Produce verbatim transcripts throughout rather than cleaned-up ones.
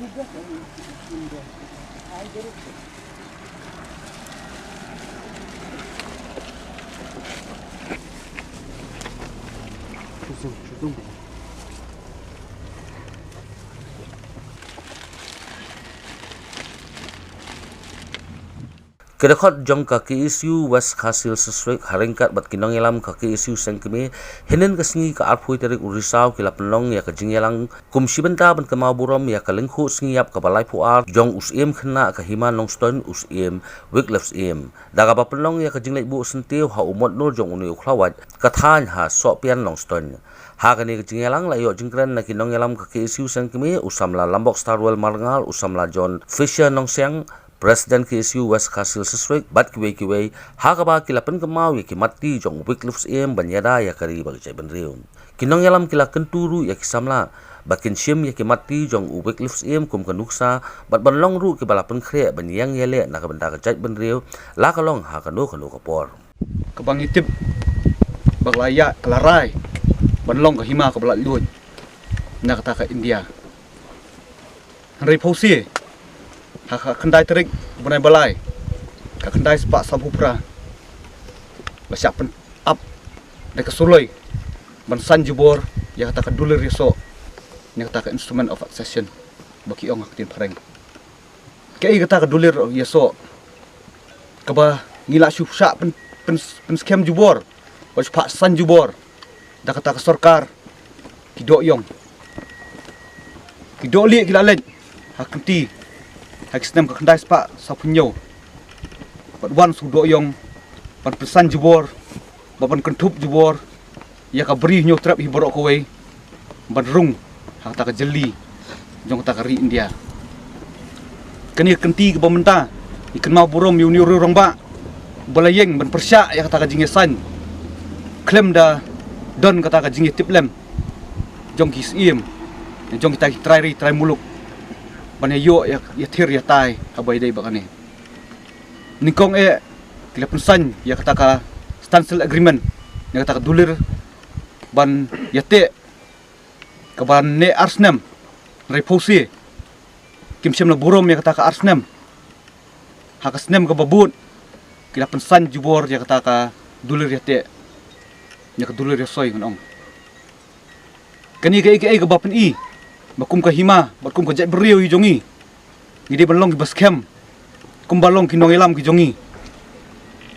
Ki dkhot jong ka K S U West Khasi Hills District ha ryngkat bad ki nongïalam ka K S U Seng Kmie, hynnin ka sngi ka arphew tarik u Risaw ki la pynlong ïa ka jingïalang kum shi bynta ban kynmaw burom ïa ka lyngkhuh sngi ïap kaba laiphew ar jong u Syiem khynnah ka Hima Nongstoiñ, u Syiem Wycliffe Syiem, da kaba pynlong ïa ka jingleit buh syntiew ha u mot nur jong une u khlawait ka thaiñ ha Sohpian Nongstoiñ. Ha kane ka jingïalang la ïoh jingkren na ki nongïalam ka K S U Seng Kmie, u samla Lambok Starwell Marngar, u samla John Fisher Nongsiang, President K S U West Khasi Hills District, bad kiwei kiwei, ha kaba ki la pynkynmaw ïa ki mat ti jong u Wycliffe Syiem ban ïada ïa ka ri bad ka jaitbynriew. Ki nongïalam ki la kyntu ruh ïa ki samla ba kin shim ïa ki mat ti jong u Wycliffe Syiem kum ka nuksa bad ban long ruh kiba la pynkhreh ban ïeng ïaleh na ka bynta ka jaitbynriew, la ka long ha kano kano ka por. Kaba ngi tip ba ka la ïaid, ka la rai ban long ka hima kaba laitluid na kata ka India. Hynrei phewse, ha ka khyndai tarik bnai ba lai, ka khyndai spah sawphew phra, la shah pynap da ka suloi ban saiñ jubor ïa kata ka dulir ïasoh, ïa kata ka Instrument of Accession ba ki ong ha ka ktien phareng. Kaei kata ka dulir ïasoh kaba ngi la shu shah pyn, pyn, pynskhem jubor, ba shu phah saiñ jubor da kata ka sorkar, ki doh ïong, ki doh lieh ki la leit ha kynti ha ki snem ka khyndai spah sawphew hynñiew. Bad wan shu doh ïong ban pynsaiñ jubor, ba ban kynthup jubor ïa ka Bri Hynñiewtrep hi baroh kawei ban rung ha kata ka jylli jong kata ka ri India. Kane ka kynti kaba mynta ngi kynmaw burom ïa une u riew rangbah ba la ïeng ban pyrshah ïa kata ka jingïasaiñ khlem da don kata ka jingïatiplem jong ki syiem, jong kita ki trai ri trai muluk ban ïa ïoh ïa, ïa thir ïa tai haba ïadei bad kane. Nyngkong eh ki la pynsaiñ ïa kata ka standstill agreement, ïa kata ka dulir ban ïateh kaba neh ar snem. Hynrei phewse kim shym la burom ïa kata ka ar snem. Ha ka snem kaba bud ki la pynsaiñ jubor ïa kata ka dulir ïateh, ïa ka dulir ïasoi ngan ong. Kane kaei kaei kaba pyni ba kum ka hima bad kum ka jaitbynriew hi jong ngi, ngi dei ban long kiba skhem kumba long ki nongïalam ki jong ngi.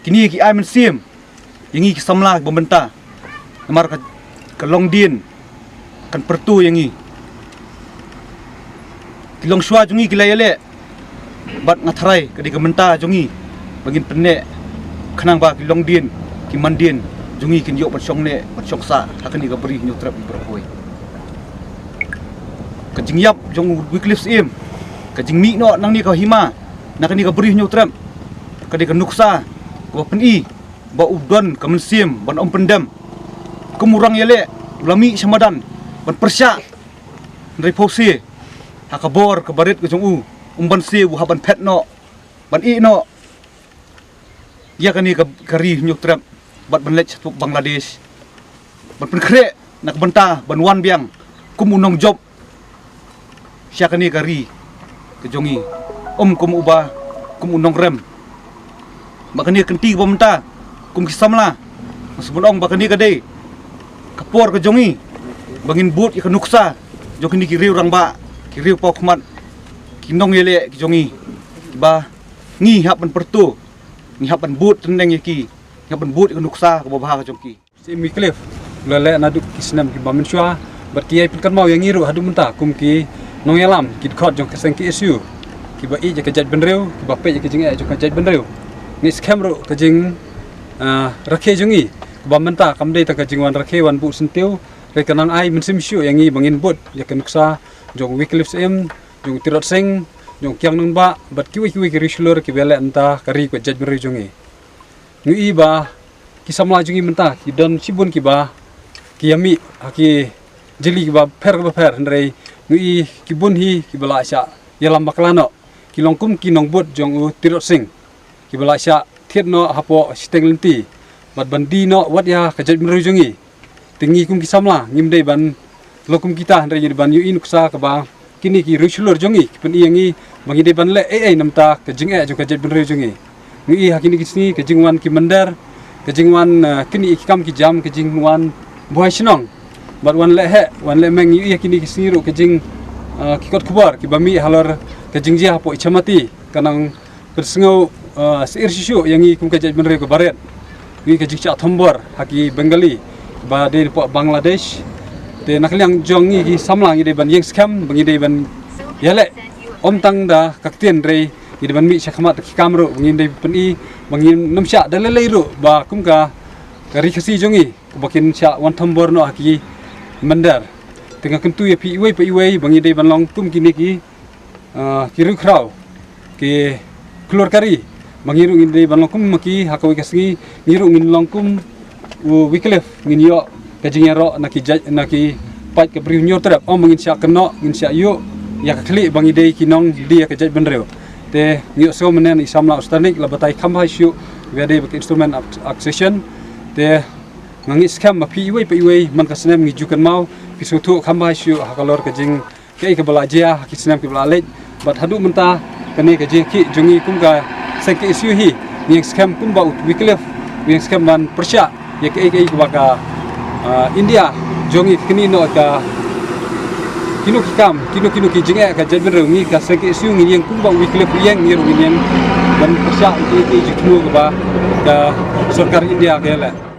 Kine ki ai mynsiem ïa ngi ki samla kiba mynta, namar ka, ka longdien kan pyrto ïa ngi. Ki longshuwa jong ngi ki la ïaleh, bad nga tharai ka dei ka mynta jong ngi ba ngin pynneh, khnang ba ki longdien ki mandien jong ngi kin ïoh ban shong neh ban shong sah ha kane ka Bri Hynñiewtrep hi baroh kawei. Ka jingïap jong u Wycliffe Syiem, ka jingmih noh nangne ka hima na kane ka Bri Hynñiewtrep, ka dei ka nuksa kaba pyni ba u don ka mynsiem ban ym pyndem. Kum u rang ïaleh, u la mih sha madan ban pyrshah, hynrei phewse ha ka bor kaba rit ka jong u, um banse u hap ban phet noh, ban ïeh noh ïa kane ka, ka Ri Hynñiewtrep bad ban leit sha Bangladesh, ban pynkhreh na ka bynta ban wan biang kum u nongjop sha kane ka ri ka jong ngi, um kum uba, kum u nongrem. Ba kane ka kynti kaba mynta kum ki samla, nga sngewbha ban ong ba kane ka dei ka por ka jong ngi ba ngin bud ïa ka nuksa jong kine ki riew rangbah, ki riew pawkhmat, ki nongïaleh ki jong ngi, ba ngi hap ban pyrto, ngi hap ban bud tynrong ïa ki, ngi hap ban bud ïa ka nuksa kaba bha ka jong ki. Syiem Wycliffe u la leh naduh ki snem kiba mynshuwa, bad ki ïai pynkynmaw ïa ngi ruh haduh mynta kum ki nongïalam, ki dkhot jong ka seng K S U, kiba ïeit ïa ka jaitbynriew, kiba peit ïa ka jingeh jong ka jaitbynriew. Ngi skhem ruh ka jing, ah, rakhe jong ngi kaba mynta kam dei tang ka jingwan rakhe wan buh syntiew, hynrei ka nang ai mynsiem shuh ïa ngi ba ngin bud ïa ka nuksa jong Wycliffe Syiem, jong Tirot Sing, jong Kiang Nangbah, bad kiwei kiwei ki riewshlur kiba ïaleh na ka ri ka jaitbynriew jong ngi. Ngi ïohi ba ki samla jong ngi mynta ki don shibun kiba ki ïa mih ha ki jylli kiba pher kiba pher, hynrei ngi ïohi ki bun hi kiba la shah ïalam bakla noh, ki long kum ki nongbud jong u Tirot Sing, kiba la shah thied noh hapoh shiteng lynti bad ban die noh wat ïa ka jaitbynriew jong ngi. Te ngi kum ki samla ngim dei ban long kum kita, hynrei ngi dei ban ïohi nuksa kaba Kine ki riewshlur jong ngi ki pyni ïa ngi ba ngi dei ban leh ei ei namar ka jingeh jong ka jaitbynriew jong ngi. Ngi ïohi ha kine ki sngi ka jingwan ki mynder, ka jingwan, eh, kine ki kam ki jam, ka jingwan buhai shnong. Bad wan leh heh, wan leh meng, ngi ïohi ha kine ki sngi ruh ka jing, eh, ki kot khubor kiba mih halor ka jingjia hapoh Ichamati, ka nang pynsngew, eh, syier shuh shuh ïa ngi kum ka jaitbynriew kaba rit. Ngi ka jingshah thombor ha ki Bengali ba dei napoh Bangladesh. Te na ka liang jong ngi ki samla ngi dei ban ïeng skhem ba ngi dei ban ïaleh ym tang da ka ktien, hynrei ngi dei ban mih sha khmat da ki kam ruh, ngi dei pyni ba ngin ym shah da lei lei ruh ba kum ka, ka Ri Khasi jong ngi ba kin shah wan thombor noh ha ki mynder. Te nga kyntu ïa phi iwei pa iwei ba ngi dei ban long kum kine ki, ah, ki riewkhraw, ki khlur ka ri, ba ngi ruh ngin dei ban long kum ma ki ha kawei ka sngi, ngi ruh ngin long kum u Wycliffe, ngin ïoh ka jingïaroh na ki jait, na ki paid ka Bri u Hynñiewtrep, ym ba ngin shah kynnoh, ngin shah ïuh ïa ka khlieh ba ngi dei ki nongdie ïa ka jaitbynriew. Te ngi ïohsngew mynne i samla u Stanik la batai kham bha shuh ïa dei ba ka instrument of accession. Te nga ngeit skhem ba phi iwei pa iwei man ka snem ngi ju kynmaw, phi sngewthuh kham bha shuh halor ka jing kaei kaba la jia ha ki snem kiba la leit. Bad haduh mynta kane ka jingkhih jong ngi kum ka seng K S U hi, ngi ïeng skhem kumba u Wycliffe u ïeng skhem ban pyrshah ïa kaei kaei kaba ka, ah, India jong ngi kynnoh noh ka kino ki kam, kino kino ki jingeh ka jaitbynriew, ngi ka seng K S U ngi ïeng kumba u Wycliffe u ïeng, ngi ruh ngi ïeng ban pyrshah ïa kaei kaei jingthmu kaba ka sorkar India ka leh.